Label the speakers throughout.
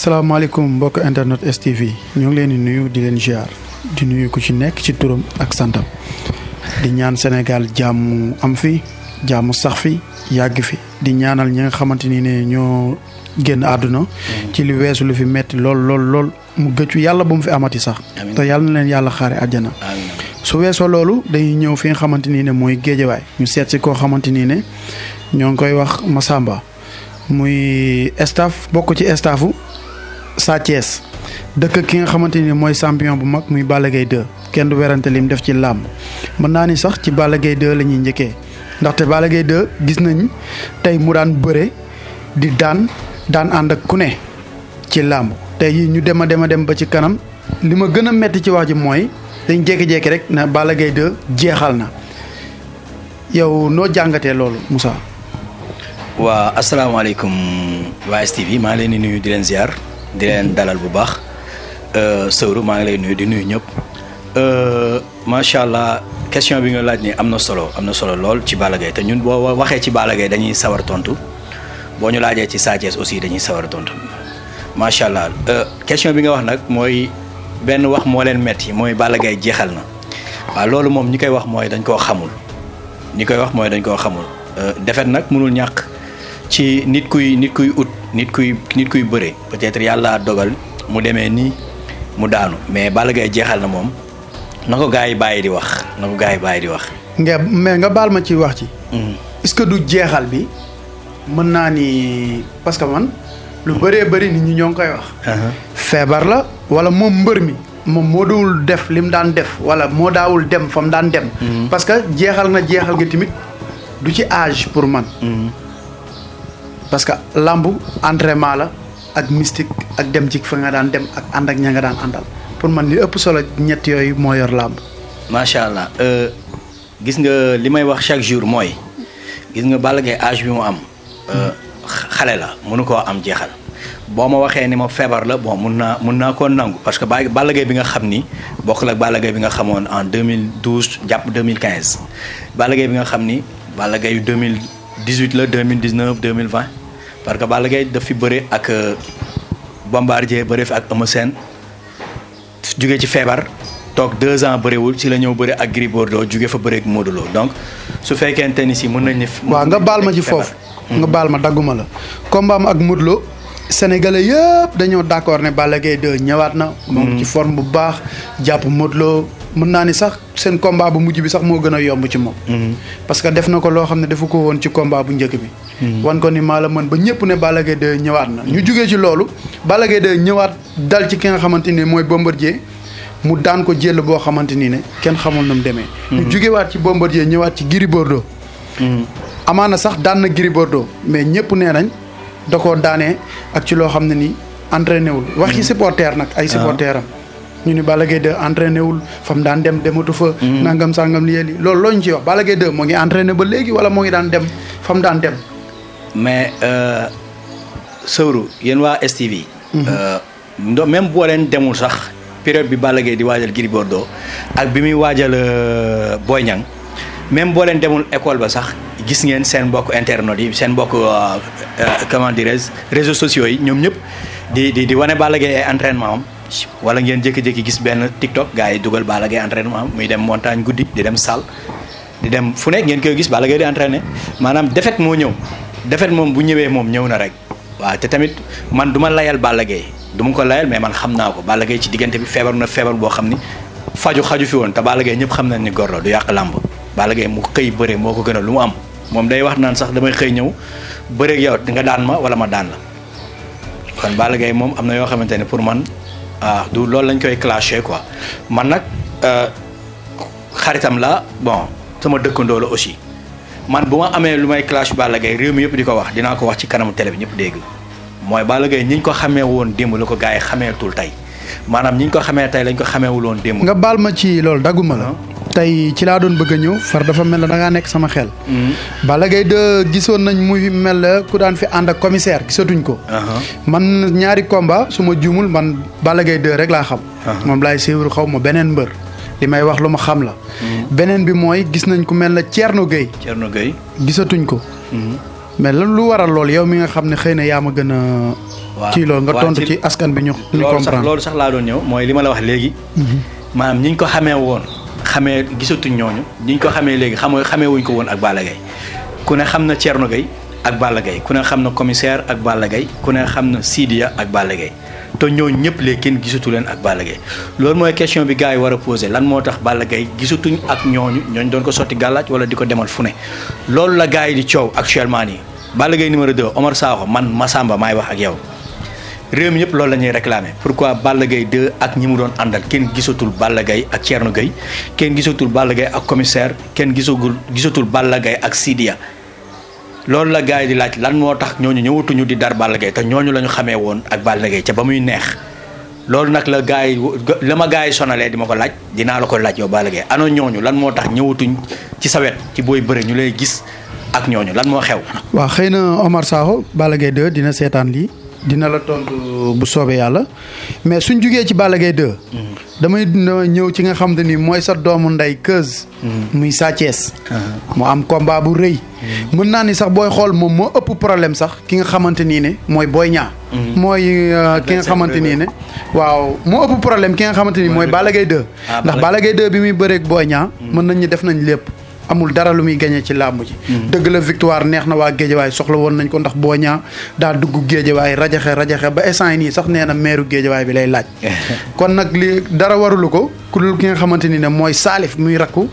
Speaker 1: asalaamaaleykum mbokk internet STV ñu ngi leen di nuyu di leen ziar di nuyu ku ci nekk ci turam ak santam di ñaan Sénégal jàmm am fi jàmm sax fi yàgg fi di ñaanal ñi nga xamante ni ne ñoo génn àdduna ci li weesu lu fi metti lool mu gëccu yàlla bu mu fi amati sax te yàlla na leen yàlla xaare àjjana su weesoo loolu dañuy ñëw fi nga xamante ni ne mooy géejawaay ñu seet si koo xamante ni ne ñoo ngi koy wax Massamba muy staff bokk ci staffu Sa Thiès dëkk ki nga xamante ni mooy champion bu mag muy Balla Gaye 2 kenn du werante lim def ci làmb mën naa ni sax ci Balla Gaye 2 la ñuy njëkkee ndaxte Balla Gaye 2 gis nañ tey mu daan bëre di daan ànd ak ku ne ci làmb tey yi ñu dem a dem ba ci kanam li ma gën a metti ci wax ji mooy dañ jékki-jékki rek na Balla Gaye 2 jeexal na yow noo jàngatee loolu Moussa.
Speaker 2: waa asalaamaaleykum waa STV maa ngi leen di nuyu di leen ziar di leen dalal bu baax Sowru maa ngi lay nuyu di nuyu ñëpp macha allah question bi nga laaj ni am na solo lool ci Balla Gaye te ñun boo waxee ci Balla Gaye dañuy sawar tontu boo ñu laajee ci Sa Thiès aussi dañuy sawar tontu macha allah question bi nga wax nag mooy benn wax moo leen metti mooy Balla Gaye jeexal na waaw loolu moom ñi koy wax mooy dañ koo xamul defet nag mënul ñàkk. ci nit kuy ut nit kuy bëre peut-être yàlla dogal mu demee nii mu daanu mais Balla Gaye jeexal na moom na ko gars yi bàyyi di wax nga baal ma ci wax ci est-ce que du jeexal bi mën naa ni parce que man lu bëree bëri nit ñi ñoo ngi koy wax feebar la wala moom mbër mi moom moo dawul def lim daan def wala moo daawul dem fa mu daan dem parce que jeexal nga tamit du ci âge pour man parce que lambu entraînement la ak mystique ak dem ci fa nga daan dem ak ànd ak ña nga daan àndal pour man li ëpp solo ñett yooyu moo yor lamb. macha allah gis nga li may wax chaque jour mooy gis nga Balla Gaye âge bi mu am xale la mënu koo am jeexal boo ma waxee ni ma feebar la bon mun naa koo nangu parce que Balla Gaye bi nga xam ni bokkul ak Balla Gaye bi nga xamoon en 2012 jàpp 2015 Balla Gaye bi nga xam ni Balla Gaye 2018 la 2019 2020 parce que Balla Gaye daf fi bëre ak Bombardier bëre fi ak Eumeu Sène jóge ci feebar toog 2 ans bëriwul ci la ñëw bëre ak Gris Bordeaux jóge fa bëre ak Modou Lo donc su fekkente ni si mën nañ ne.
Speaker 1: waaw nga baal ma ci foofu. nga baal ma dagguma la. combat am ak Modou Lo Sénégalais yëpp dañoo d'accord ne Balla Gaye 2 ñëwaat na. moom ci forme bu baax jàpp Modou Lo mën naa ni sax seen combat bu mujj bi sax moo gën a yomb ci moom. parce que def na ko loo xam ne defu ko woon ci combat bu njëkk bi. wan ko ni maa la mën ba ñëpp ne Balla Gaye 2 ñëwaat na ñu jugee ci loolu Balla Gaye 2 ñëwaat dal ci ki nga xamante ni mooy Bombardier mu daan ko jël boo xamante ni ne kenn xamul nu mu demee. ñu jugewaat ci Bombardier ñëwaat ci Gris Bordeaux. amaana sax daan na Gris Bordeaux mais ñëpp nee nañ da koo daanee ak ci loo xam ne ni entraîné wul. waxi supporter nag ay supporteram ñu ni Balla Gaye 2 entraîné wul fa mu daan dem dematu fa. nangam sangam li loolu loo ñu ciy wax Balla Gaye 2 moo ngi entraîné ba léegi wala moo ngi daan dem fa mu daan dem.
Speaker 2: mais Sowru yéen waa STV. même boo leen demul sax période bi Balla Gaye di waajal Gris Bordeaux ak bi muy waajal Boy Niang même boo leen demul école ba sax gis ngeen seen mbokk internet yi seen mbokk comment dirais-je réseaux sociaux yi ñoom ñëpp di wane Balla Gaye ay entraînement am. wala ngeen jékki-jékki gis benn TikTok gars yi dugal Balla Gaye entraînement muy dem montagne guddi di dem salle di dem fu nekk ngeen koy gis Balla Gaye di entraîné maanaam défaite moo ñëw défaite moom bu ñëwee moom ñëw na rek waaw te tamit man du ma layal Balla Gaye du ma ko layal mais man xam naa ko Balla Gaye ci diggante bi feebar na feebar boo xam ni xaju fi woon te Balla Gaye ñëpp xam nañ ni góor la du yàq làmb Balla Gaye mu xëy bëre moo ko gënal lu mu am moom day wax naan sax damay xëy ñëw bëreeg yow nga daan ma wala ma daan la kon Balla Gaye moom am na yoo xamante ne pour man du loolu lañ koy clasher quoi man nag xaritam la bon sama dëkkandoo la aussi man bu ma amee lu may clash Balla Gaye réew mi yëpp di ko wax dinaa ko wax ci kanamu télé bi ñëpp dégg mooy Balla Gaye ñi ñu ko xamee woon démb la ko gars yi xameetul tey maanaam ñi ñu ko xamee tey lañ ko xameewul woon démb.
Speaker 1: nga baal ma ci loolu dagguma la. tey ci laa doon bëgg a ñëw far dafa mel ne da ngaa nekk sama xel. Balla Gaye 2 gisoon nañ muy mel ku daan fi ànd ak commissaire gisatuñ ko. man ñaari combat su ma juumul man Balla Gaye 2 rek laa xam. moom laay suivre xaw ma beneen mbër. li may wax lu ma xam la. beneen bi mooy gis nañ ku mel ne Thierno Gueye.
Speaker 2: Thierno Gueye
Speaker 1: gisatuñ ko. mais lan lu waral lool yow mi nga xam ne xëy na yaa ma gën a. ci loolu nga tontu ci askan bi ñu comprendre
Speaker 3: loolu sax laa doon ñëw mooy li ma la wax léegi. maanaam ñi ñu ko xamee woon xamee gisatuñ ñooñu ñi ñu ko xamee léegi xamee wuñ ko woon ak Balla Gaye ku ne xam na Thierno Gueye ak Balla Gaye ku ne xam na commissaire ak Balla Gaye ku ne xam na Sidia ak Balla Gaye te ñooñu ñëpp léegi kenn gisatu leen ak Balla Gaye loolu mooy question bi gars yi war a posé lan moo tax Balla Gaye gisatuñ ak ñooñu doon ko sotti gàllaaj wala di ko demal fu ne loolu la gars yi di coow actuellement nii Balla Gaye numéro 2 Omar Sakho man Massamba maay wax ak yow réew mi ñëpp loolu la ñuy réclamer pourquoi Balla Gaye 2 ak ñi mu doon àndal kenn gisatul Balla Gaye ak Thierno Gueye kenn gisatul Balla Gaye ak commissaire kenn gisatul Balla Gaye ak Sidia loolu la gars yi di laaj lan moo tax ñooñu ñëwatuñu di dar Balla Gaye te ñooñu la ñu xamee woon ak Balla Gaye ca ba muy neex loolu nag la gars yi la ma gars yi sonalee di ma ko laaj dinaa la ko laaj yow Balla Gaye ano ñooñu lan moo tax ñëwatuñ ci sa wet ci booy bëre ñu lay gis ak ñooñu lan moo xew.
Speaker 1: waaw xëy na Omar Sakho Balla Gaye 2 dina seetaan lii dina la tontu bu soobee yàlla mais suñ jugee ci Balla Gaye 2. damay ñëw ci nga xam te ni mooy sa doomu ndey Keuz. muy Sa Thiès. mu am combat bu rëy. mën naa ni sax booy xool moom moo ëpp problème sax ki nga xamante nii ne mooy Boy Niang. mooy ki nga xamante nii ne. waaw moo ëpp problème ki nga xamante ni mooy Balla Gaye 2. ndax Balla Gaye 2 bi muy bëreeg Boy Niang. mën nañ ñu def nañ lépp. amul dara lu muy gagné ci làmb ji. dëgg la victoire neex na waa Géejawaay soxla woon nañ ko ndax Boy Niang daa dugg Géejawaay rajaxe ba instant yi nii sax nee na meeru Géejawaay bi lay laaj. kon nag li dara warulu ko ku dul ki nga xamante ni ne mooy Salif muy rakku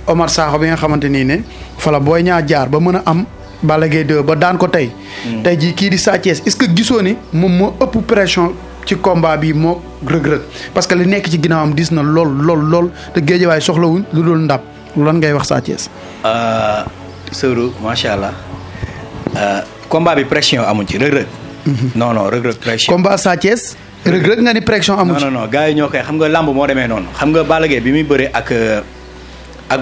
Speaker 1: Omar Sakho bi nga xamante nii ne fa la Boy Niang jaar ba mën a am Balla Gaye 2 ba daan ko tey. tey jii kii di Sa Thiès est-ce que gisoo ni moom moo ëpp pression ci combat bi moo rëg-rëg parce que li nekk ci ginnaawam dis na lool te Géejawaay soxlawuñ lu dul ndab. lan ngay wax Sa Thiès.
Speaker 3: Sëru macha allah combat bi pression amu ci rëg-rëg. non rëg-rëg pression.
Speaker 1: combat Sa Thiès rëg-rëg nga ni pression amu ci.
Speaker 3: non gars yi ñoo koy xam nga lamb moo demee noonu xam nga Balla Gaye bi muy bëree ak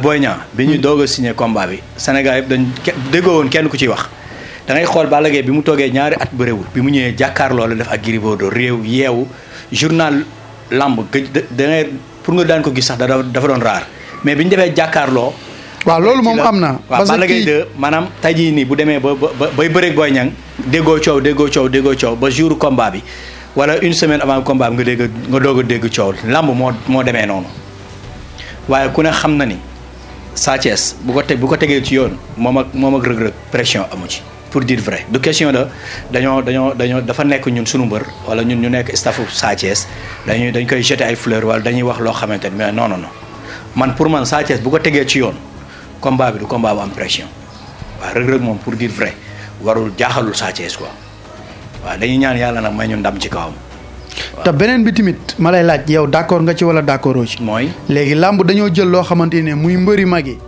Speaker 3: Boy Niang bi ñu doog a signé combat bi Sénégal yëpp dañ déggoo woon kenn ku ciy wax da ngay xool Balla Gaye bi mu toogee ñaari at bëréwul bi mu ñëwee jàkkaarloo la def ak Gris Bordeaux réew yeewu journal lamb da ngay pour nga daan ko gis sax dafa doon raar. mais bi ñu defee jàkkaarloo.
Speaker 1: waaw loolu moom am na.
Speaker 3: parce que Balla Gaye 2 maanaam tey jii nii bu demee bay bëreeg Boy Niang déggoo coow ba jour combat bi wala une semaine avant combat bi nga doog a dégg coow lamb moo demee noonu. waaye ku ne xam na ni Sa Thiès bu ko tegee ci yoon moom ak rëg-rëg pression amu ci. pour dire vrai du question de dañoo dafa nekk ñun suñu mbër wala ñun ñu nekk staffu Sa Thiès dañ koy jeter ay fleurs wala dañuy wax loo xamante ni mais non. man pour man Sa Thiès bu ko tegee ci yoon combat bi du combat bu am pression waaw rëg-rëg moom pour dire vrai warul jaaxalul Sa Thiès quoi waaw dañuy ñaan yàlla nag may ñu ndam ci kawam.
Speaker 1: te beneen bi tamit ma lay laaj yow d'accord nga ci wala d'accordoo ci.
Speaker 3: mooy
Speaker 1: léegi làmb dañoo jël loo xamante ne muy mbëri mag yi.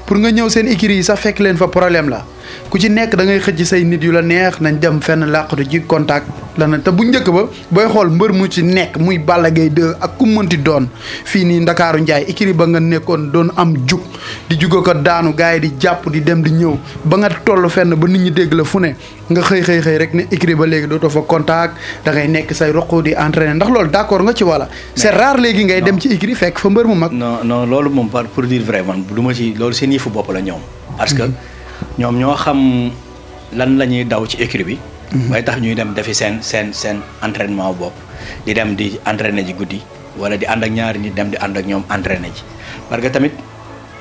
Speaker 1: pour nga ñëw seen écurie yi sax fekk leen fa problème la ku ci nekk da ngay xëcc say nit yu la neex nañ dem fenn làqatu ci contact la na te bu njëkk ba booy xool mbër mu ci nekk muy Balla Gaye 2 ak ku mënti doon fii nii Ndakaaru Njaay écurie ba nga nekkoon doon am jug di jugo ko daanu gars yi di jàpp di dem di ñëw ba nga toll fenn ba nit ñi dégg la fu ne nga xëy rek ne écurie ba léegi dootoo fa contact da ngay nekk say roqu di entraîner ndax loolu d'accord nga ci wala. c'est rare léegi ngay dem ci écurie fekk fa mbër mu mag.
Speaker 3: non loolu moom pour dire vrai man du ma ci loolu seen yëfu bopp la ñoom. parce que ñoom ñoo xam lan la ñuy daw ci écurie bi. bay tax ñuy dem defi seen entraînement bopp di dem di entraîner ji guddi wala di ànd ak ñaari nit dem di ànd ak ñoom entraîner ji parce que tamit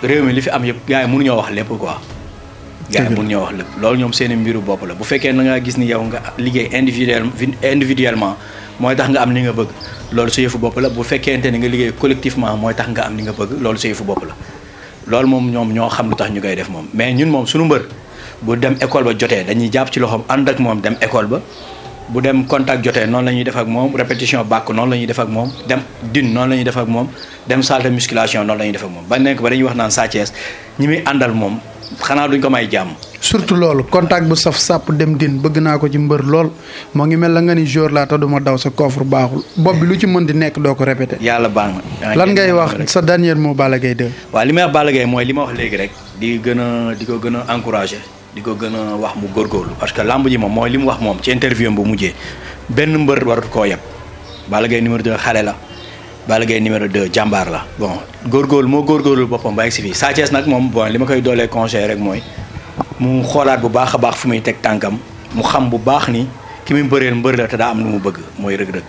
Speaker 3: réew mi li fi am yëpp gars yi mënuñoo wax lépp quoi. gars yi mënuñoo wax lépp loolu ñoom seen mbiru bopp la bu fekkee na nga gis ni yow nga liggéey individuellement mooy tax nga am li nga bëgg loolu sa yëfu bopp la bu fekkente ni nga liggéey collectivement mooy tax nga am li nga bëgg loolu sa yëfu bopp la loolu moom ñoom ñoo xam lu tax ñu koy def moom mais ñun moom suñu mbër bu dem école ba jotee dañuy jàpp ci loxoom ànd ak moom dem école ba bu dem contact jotee noonu la ñuy def ak moom répétition bàkk noonu la ñuy def ak moom dem dune noonu la ñuy def ak moom dem salle de musculation noonu la ñuy def ak moom ba nekk ba dañuy wax naan Sa Thiès ñi muy àndal moom xanaa duñ ko may jàmm.
Speaker 1: surtout loolu contact bu saf sàpp dem din bëgg naa ko ci mbër lool moo ngi mel la nga ni jour laa te duma daw sa coffre baaxul bopp bi lu ci mën di nekk doo ko répété.
Speaker 3: yàlla baax na.
Speaker 1: lan ngay wax sa dernier mot Balla Gaye 2.
Speaker 3: waaw li may wax Balla Gaye mooy li ma wax léegi rek di ko gën a encouragé di ko gën a wax mu góorgóorlu parce que lamb ji moom mooy li mu wax moom ci interview bu mujjee benn mbër warut koo yeb Balla Gaye numéro 2 xale la Balla Gaye numéro 2 jàmbaar la bon góorgóorlu moo góorgóorlu boppam ba egg si fii Sa Thiès nag moom bon li ma koy doolee conseil rek mooy mu xoolaat bu baax a baax fu muy teg tànkam mu xam bu baax ni ki muy bëreel mbër la te daa am lu mu bëgg mooy Reug Reug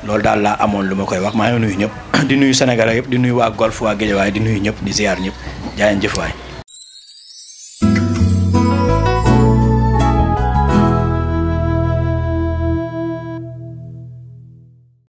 Speaker 3: loolu daal laa amoon lu ma koy wax maa ngi nuyu ñëpp di nuyu Sénégalais yëpp di nuyu waa Golf waa Guédiawaye di nuyu ñëpp di ziar ñëpp jaayeen jëf waay